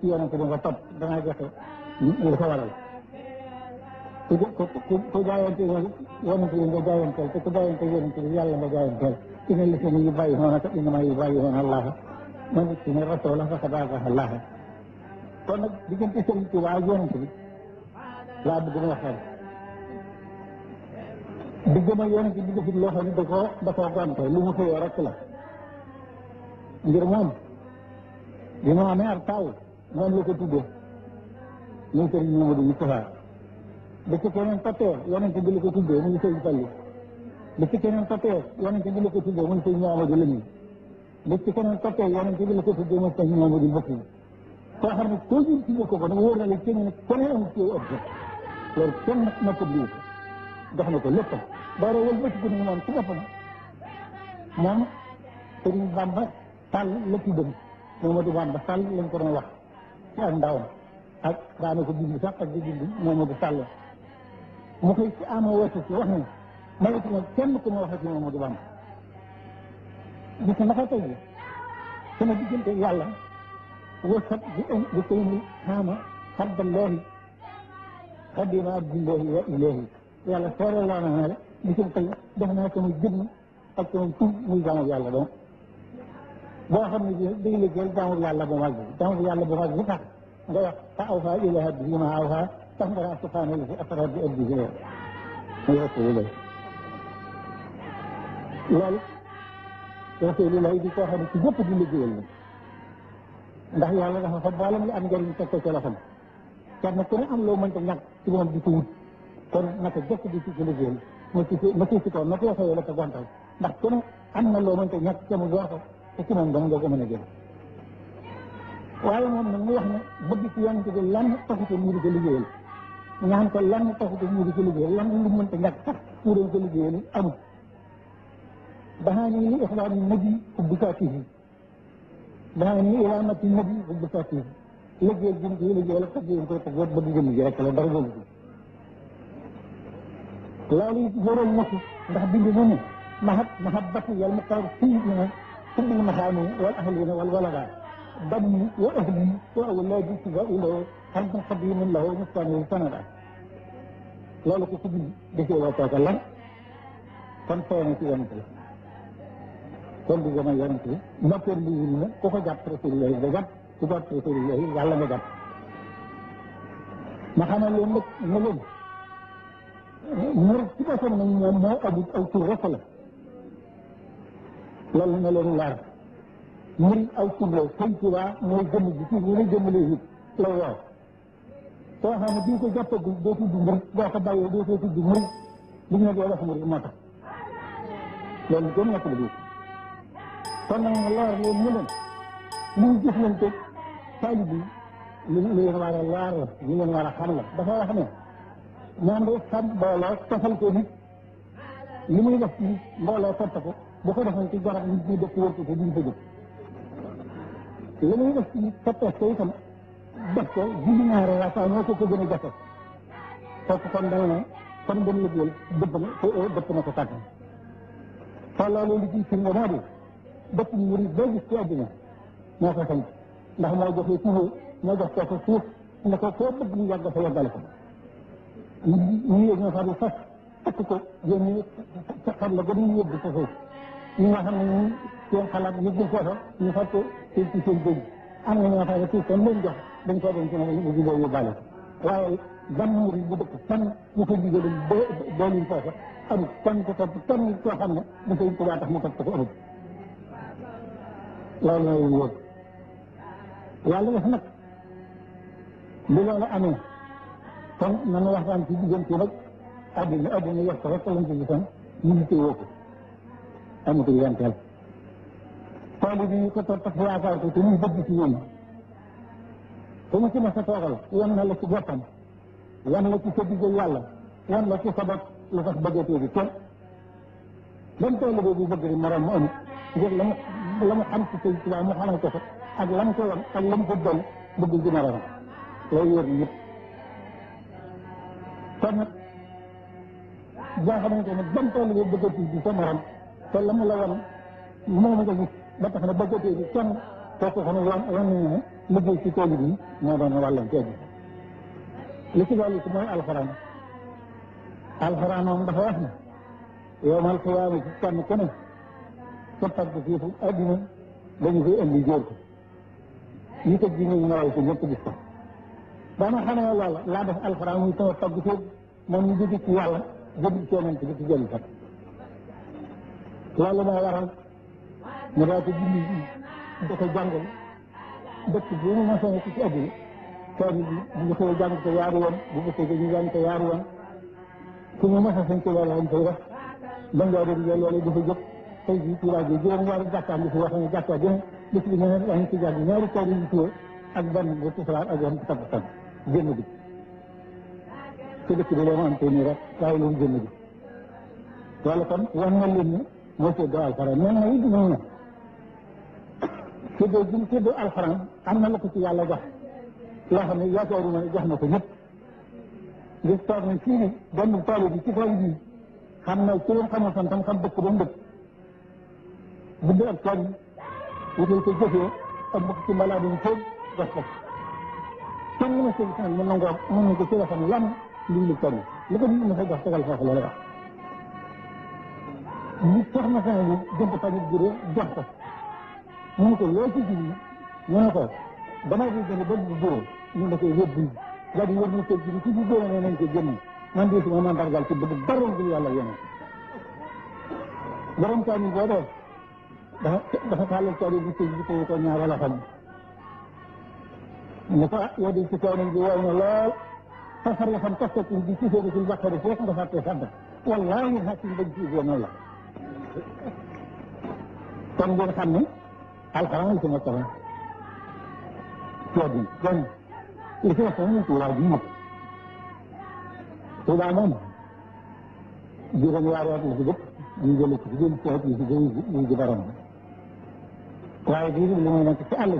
yonent bi nga topp dangaa joxe li ko waral ku jaayante yonent bi nga jaayanteel te ku jaayante yonent bi yàlla nga jaayanteel inna llazina yubayyi'unaka innamaa yubayyi'una Allaha man ittaba'a rasuula faqad ata'a Allaha kon nag diggante Sëriñ Tuubaa ak yonent bi laa bëgg a waxtaan diggante yonent bi defut loo xam ne da koo gonte lu mu xëyoo rek la ngir moom bi mu amee ab taw moom la ko tuddee muy Sëriñ Mamadu Mustafaa ba ci keneen toppee yonent bi la ko tuddee muy Sëriñ Fallu ba ci keneen toppee yonent bi la ko tuddee muy Sëriñ Mamadu Lamin ba ci keneen toppee yonent bi la ko tuddee muy Sëriñ Mamadu Mbokk koo xam ne koo jël tuddee ko nag wóor na la keneen amul ci ëpp loolu kenn na ko bii jox na ko léppam doora wël bëti ko ni moom ci boppam moom Sëriñ Bamba Sall la tuddam Mamadu Bamba Sall lañ ko doon wax ci ak ndawam ak daana ko bind sax ak di bind Mamadu Sall mu koy ci ama woote ci wax ne mayatu ma kenn ku ma waxee ci Mamadu Bamba gis naka tey sama diggante yàlla wasat bi koy ni xaama xabdallahi xadima abdillahi wa ilahi yàlla soore laa na la gisam tey def naa sama jëmm ak sama tur muy jaamu yàlla doon boo xam ne bii day liggéeyal jaamu yàlla bu mag bi tax nga wax fa awfa ila abdihi ma awfa tax nga naa subhaana lazi asra bi abdihi muy rasulullah loolu rasulullah di koo xam ne ci ñëpp di liggéeyal la ndax yàlla dafa fa boolam li am njëriñ teg ko ci loxoom kenn ku ne am loo mënta ñàkk ci moom di ko wut kon naka jëkk di ci liggéeyal ma ci ko na ko waxee la ko gontal ndax ku ne am na loo mënta ñàkk ca mu jox ko te ci moom dama nga ko mën a jël waaye moom nag mu wax ne bëgg ci yonent bi lan taxute mu di ko liggéeyal ñaan ko lan taxute mu di ko liggéeyal lan lu mënta ñàkk sax mu doon ko liggéeyal amul daxaa ni li ixlaami nabi ubbikaatihi daxaa ni ilaamati nabi ubbikaatihi liggéeyal jëm ci liggéeyal ak tagg yéen koy tag wet bëgg jëm ji rek la dara boobu loolu it wóoral na ci ndax bind na ne mahabbatu yal muxtaar sayyidina كل المحامي والأهلين والولداء دمي وأهلي وأولادي تباء له حمد قديم له مستعمل سندا loolu ko ci bind defee la toogal lan kon feeñ ci yonent la kon di gën a yonent bi noppeer bi wul na ku ko jàpp Rasulullah nga jàpp ku jàpp Rasulullah yàlla nga jàpp ma xamal leen nag ne leen murid ci boppam nag moom moo amul aw tur rek la loolu na leen leer murid aw tur la Sëñ Tuubaa mooy jëmm ji ci ñu lay jëmmalee nit la waaw soo xam ne bii ko jàppagul doo tudd murid boo ko bàyyee doo ko tudd murid li ñu ne doo wax murid moo tax loolu kenn nekk la bi kon nag leer leen ñu leen li ñu jëflante taalib bi li leen war a leer la li leen war a xam la dafa wax ne ñaan de xam mbooloo tofal ko nit li muy def ci mbooloo topp ko bu ko defoon ci garab nit ñi def wër ko te duñ ko jëf li muy def ci toppee ko itam def ko julli ñaari raka ñoo ko gën a jafe kooku kon dal ne kon dem liggéeyal dëpp na ko tàgg te loolu li ciy firnde moo di dëpp murid boo gis ci àddina moo ko sañ ndax moo joxee tuuti moo jox ko suuf ne ko koo bëgg ñu yàgg fa yàggale ko ñu yëg ñoo xam ne fas takk ko yéen ca xam la gën ñu yëgg ko foofu ñi nga xam ne ñun seen xalaat yëggul foofa ñu far ko ci seen bëj am na ñoo xam ne suuf seen leen jox dañ ko doon ci ne bu juboo yóbbaale waaye ban murid bu dëkk fan ñu ko digaloon doolin foofa amul kon ko topp kenn koo xam ne da koy Tuubaa tax mu topp ko amul loolu mooy wóor yàlla def nag bi loolu amee kon nanu waxtaan ci diggante nag adduna yor ko rek lañ ci gisoon ñu ngi téye ko amatul yenteel tool bi ko topp yaakaar ko te muy bëgg ci ñoom te mu ci ma sa toogal yan na la ci boppam yan la ci sa digg yàlla yan la ci sa bopp lu tax bëggatee bi kenn ban tool boobu bëgg di morom mu amut ngir la mu xam ci Sëñ Tuubaa mu xamal ko ak lam ko wan ak lam ko doon bëggul di morom loolu yor ñëpp kon nag boo xamante ne ban tool boobu bëggati bi sa morom te la mu la wan moom nga gis ba tax na bëggatee bi kenn kooku xam ne wan ne liggéey ci tool bi moo doon wàllam ci àddina li ci dolli ci mooy alxuraan moom dafa wax ne yawmal qiyaama ci kenn ku ne sa tagg fii fu àddina dañu koy indi jóor ko ñi ko ji ñu ngelaw ko ñëpp gis ko daana xam ne yàlla laa def alxuraan muy sama tagg foofu moom ñu jóge ci yàlla jóge ci yonent bi ci jëli sax loolu moo waral ñu daa ko julli da ko jàngal dëkk bu mu mosoo ci àddina tool bi bu ñu koy jàng ko yaari yoon bu bëccëg ñu jàng ko yaari yoon su ñu mos a sañ ko loolu lañ koy def ba ngaa dégg loolu dafa jóg tey jii ci rajo juróom-ñaari jàkkaam bi fi wax ne jàkka bi bis bi ne dañu ci jàng ñaari tool yi tuwe ak benn bu tisbaar ak benn takkusaan génn bi ci dëkk bi moo am tey nii rek waaye loolu génn bi loolu kon wan na leen ne moo séddoo alxuraan nee na it ñëw na séddoo gi séddoo alxuraan am na la ko ci yàlla jox loo xam ne yaakaaruma ne jox na ko ñëpp gis toog na fii ni benn tool bi ci tool bi xam na ci leen xamal fan tam xam dëkk ba mu dëkk buddi ak tool wutal ko jëfee ak bokk ci mbalaa bi ñu fóot jox ko kenn mën a sëñ san mu nangoo mën ko ci waxam lan lii li toll li ko nit ñi fa jox tegal foofu loolu wax ñu soxna sa ni jëmp tamit juree jox ko mu ne ko loo ci jigi ñu ne ko damay bi gën a bëgg bu buróom ñu da koy yóbbu daal di yóbbu tëj bi ci bu buróom ne nañ ko génn man di suma mandargal ci bëgg dara ngir yàlla yéen borom kaamil boo dee dafa tàllal kaamil bi tëj bi tëj ko ñaar wala xam ne ko yow di ci kaamil bi wooy na lool safar ya xam kastat bi ci sóobu ci bàqari foofu nga fàtte sant wallaahi xakim bañ ci génn la kon ngeen xam ne alxuraan ci nekk Tuubaa kon li ci wax moom Tuubaa bi mag Tuubaa moom juróom-ñaari at la ci gëpp ñu jële ci jël ci at yi ci jëy ji baram waaye bii li muy nekk ci àll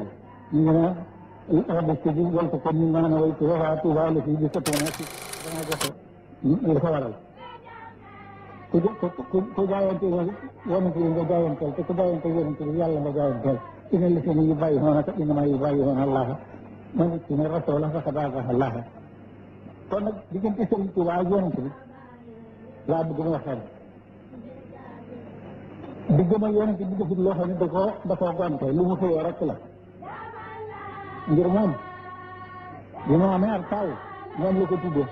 bi ñu ngi rabiste bi wal ko comme ñu naan way Tuubaa la fii di sëtona ci dana joxe li ko waral ku jaayante yonent bi nga jaayanteel te ku jaayante yonent bi yàlla nga jaayanteel inna llazina yubayyi'unaka innamaa yubayyi'una Allaha man ittaba'a rasuula faqad ata'a Allaha kon nag diggante Sëriñ Tuubaa ak yonent bi laa bëgg mu waxtaan diggam ak yonent bi defut loo xam ne da koo gonte lu mu xëyoo rek la ngir moom bi mu amee ak taw moom la ko tuddee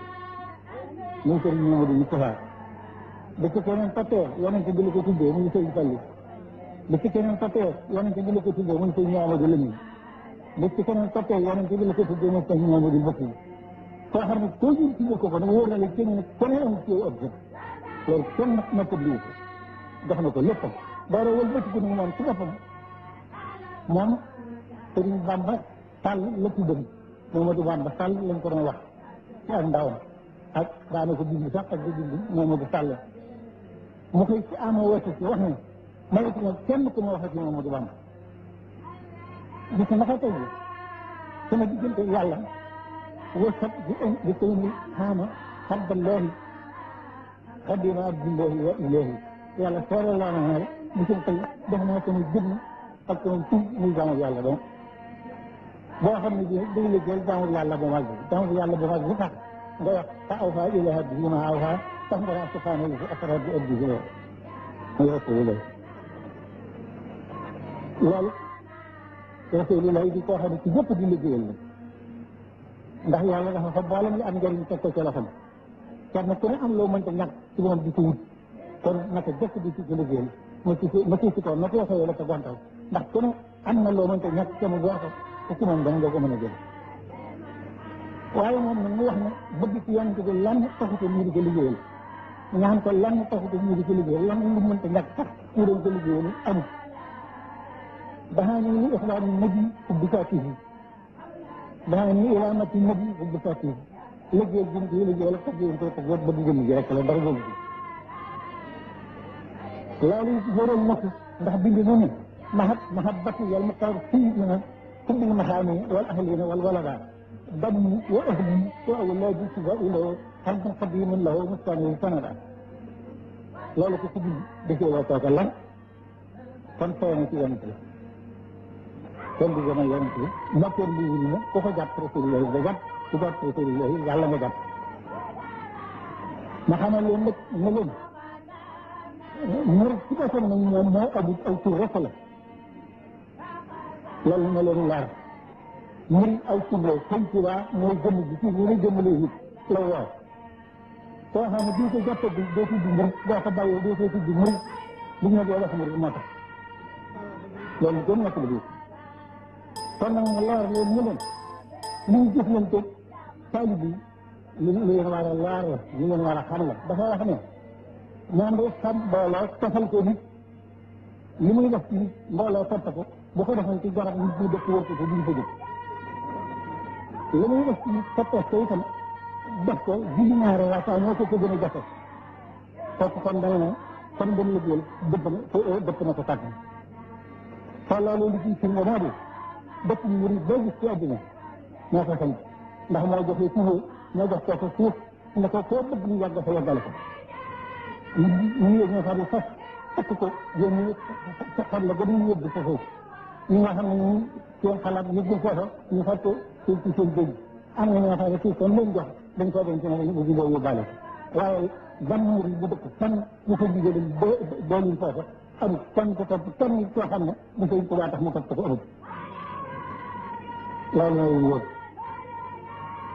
muy Sëriñ Mamadu Mustafaa bi ci keneen toppee yonent bi la ko tuddee muy Sëriñ Fallu bi ci keneen toppee yonent bi la ko tuddee muy Sëriñ Mamadu Lamin bi ci keneen toppee yonent bi la ko tuddee muy Sëriñ Mamadu Bakki koo xam ne toujours ci ko ko dama wóor na la kenn amul ci objet loolu kenn na ko lii jox na ko léppam doora wël bëcc ko moom ci boppam moom Sëriñ Bamba Sall la tuddam Mamadu Bamba Sall lañ ko doon wax ci ak ndawam ak daana ko bind sax ak di bind Mamadu Sall mu koy ci ama woote ci wax ne mayetuma kenn ku ma waxati Mamadu Bamba gis nga naka tey sama diggante yàlla wasat di koy ni xaama xaddallaahi xaddima abdillahi wa ilahi yàlla soore laa na ne bisim tey def naa sama jëmm ak sama tur muy jaamu yàlla donc boo xam ne bi day liggéey jaamu yàlla bu mag bi jaamu yàlla bu mag bi tax nga wax fa awhaa ilaa abdihi maa awhaa tax nga wax subhaanahu wa asraa bi abdihi muy rasulullah loolu rasulullah di koo xam ne ci ñëpp di liggéeyal la ndax yàlla dafa fa boolam li am njëriñ teg ko ci loxoom kenn ku ne am loo mënta ñàkk ci moom di ko wut kon naka jëkk di ci liggéeyal ma ci ko na ko waxee la ko gontal ndax ku ne am na loo mënta ñàkk ca mu boo ko te ci moom danga nga ko mën a jël waaye moom nag mu wax ne bëgg ci yonent bi lan taxuta ñu di ko liggéeyal ñaan ko lan taxuta ñu di ko liggéeyal lan lu mënta ñàkk sax ñu doon ko liggéeyal amul daxaani li ixlaami nabi ubbikaatihi daxaani ilaamati nabi ubbikaatihi liggéeyal bi ñu koy liggéeyal ak yéen ko teg bëgg jëm ji rek la dara boobu loolu wóoral na ko ndax bind na ne mahabbatu wal muqtar sayyidina kulli maxaami wal ahlina wal walada dammi wa ahli wa awlaadi sibaau lahu xalqan qadimun lahu mustani sanada loolu ko ci bind defee loo tooga lan kon soo na ci yonent kenn du gën a yonent bi noppeer bi wul na ku ko jàpp rasulullah nga jàpp ku jàpp rasulullah yàlla nga jàpp ma xamal leen nag ne leen murid ci boppam nag moom moo abut aw tur rek la loolu na leen leer murid aw tur la Sëñ Tuubaa mooy jëmm ji ci ñu jëmmalee it la woo soo xam ne bii ko jàppe bi doo tudd murid boo ko bàyyee doo ko tudd murid li ñu doo wax murid moo tax loolu gën na ko la kon nag mu leer leen ñu leen li ñu gis leen teg taalib bi li leen war a leer la li leen war a xam la dafa wax ne ñaan de xam mbooloo tofal ko nit li muy def ci nit mbooloo topp ko bu ko defoon ci garab nit ñi dëkk wër ko duñ fa jóg li muy def ci nit toppee ko itam def ko julli ñaari waxtaan ñoo ko gën a jafe kooku kon dana ne kon dem liggéeyal dëpp na ko tàgg te loolu li ciy firnde moo di dëkk murid boo gis ci àddina ñoo ko sant ndax moo joxe suufee ñoo jox ko suuf ne ko koo bëgg ñu yàgg fa yàggale ko ñu yëg ñoo xam ne fas fekk ko yéen sa xam la ba ñu yëgg fa foofu ñi nga xam ne ñu seen xalaat yëggul foofa ñu fat ko ci seen dëgg am na ñoo xam ne kii kon leen jox dañ koo denc ne bu juboo yóbbaale ko waaye ban murid bu dëkk fan ñu ko liggéey doolin foofa amul kenn ko topp kenn koo xam ne bu Sëñ Tuubaa tax mu topp ko amul loolu mooy wóor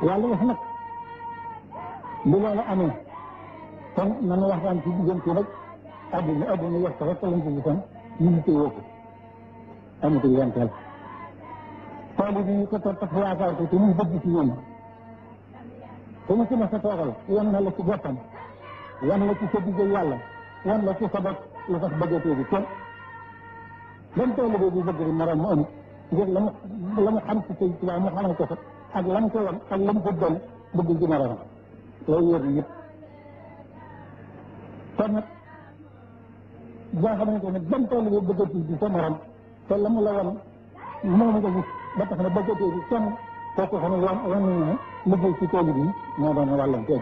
yàlla def nag bu loolu amee kon nanu waxtaan ci diggante nag adduna yor ko rek lañ ko gisoon ñu ngi téye ko amatul yanteel tool bi ñu ko topp ak yaakaar ko te muy bëgg ci ñoom te mu ci ma sa toogal yan na la ci boppam yan la ci sa digg yàlla yan la ci sa bopp lu tax bëggatee bi kenn ban tool boobu bëgg di morom mu amut ngir la mu xam ci Sëñ Tuubaa mu xamal ko ko ak lam ko wan ak lam ko doon bëgg ci morom loolu yër yëpp kon nag boo xamante ne ban tool boobu bëggatee bi sa morom te la mu la wan moom nga gis ba tax na bëggatee bi kenn kooku xam ne wan ne liggéey ci tool bi moo doon wàllam tey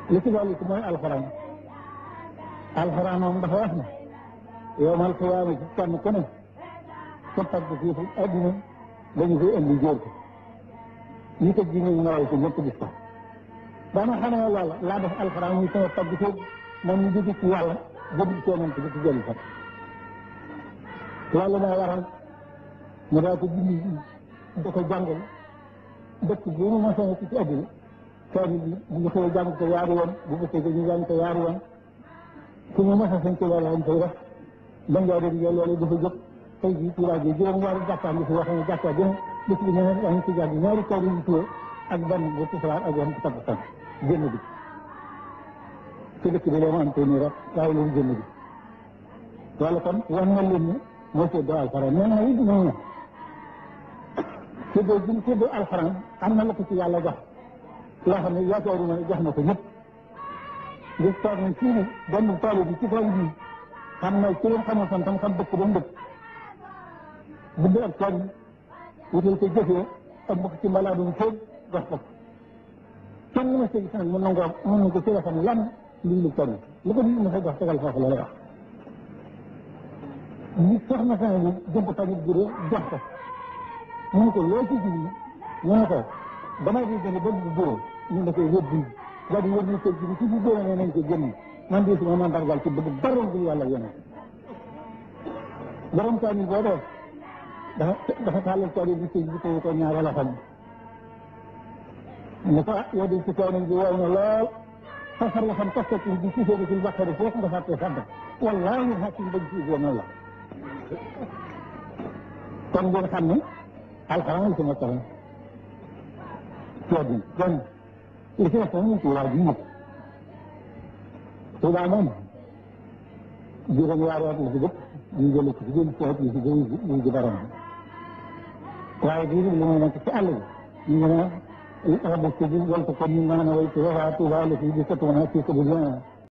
li ci loolu ci mooy alxuraan moom dafa wax ne yawmal qiyaama ci kenn ku ne sa tagg fii fu adduna dañu koy indi jóor ko ñi tëj ji ñu nawal ko ñëpp gis ko dama xamee loolu laa def alxuraan muy sama tagg fii moom ñu jóge ci yàlla jóge ci yonent bi ci jëli sax loolu moo waral ñu daa ko bind da ko jàngal dëkk bu mu mosoo ci adduna tool bi bu ñu xëyee jàng ko yaari yoon bu bëccëgee ñu jàng ko yaari yoon ku ñu mos a Sëñ Tuubaa lañ koy def ba ngaa dégg loolu dafa jóg tey jii ci rajo juróom-ñaari jàkkaam bi fi wax ne jàkka bi bés bi nee na ñu ci jàng ñaari kaw yu tuwe ak benn bu tisbaar ak benn ci takkusaan génn bi ci dëkk bi leen am tey nii rek waaye loolu génn bi wala kon wan na leen ne moo séddoo alxuraan nee na it ñoo séddoo bi séddoo alxuraan am na la ko ci yàlla jox loo xam ne yaakaaruma ne jox na ko ñëpp ngir toog nañ fii ne benn tool bi ci tool bi xam na ci leen xamul santam xam dëkk ba mu dëkk budd ak tool wutal ko jëfee ak bokk ci mbalaadum fóot jox ko kenn mën a sëy san mu nangoo mën na ko ci xam lan lii lu toll lu ko nit ma sa jox tegal foofu la lay wax nit sax na san bi jëmp tamit bu dee jox ko mu ne ko loo ci ji ñu ne ko damay di gën a bëgg bu góor ñu ne koy yóbbu daal di yóbbu kër gi ci bu góor ne nañ ko génn man di suma mandargal ci bëgg dara bu yàlla yéene borom kaamil boo dee dafa tàllal tool bi sëñ bi ko ñaare la xam ne ko yow de ci kaw nañ bi wow na lool fasar la xam taskat bi ci séedu ci bàqari foofu nga fàttee fàdd wallaahi xakim bañ ci noonu la kon ngeen xam ne alxuraan sama karam coono kon li ci wax moom Tuubaa bi ñëpp Tuubaa moom juróom-ñaari at la fi dëkk ñu jëlee ko ci jël ci at yi ci jël ñu ci baram waaye bii li muy nekk ci àll bi ñu ngi ne rabbi si bi wal ko kon ñu naan way ci waa Tuubaa la fi di ko tuuna ci ko bu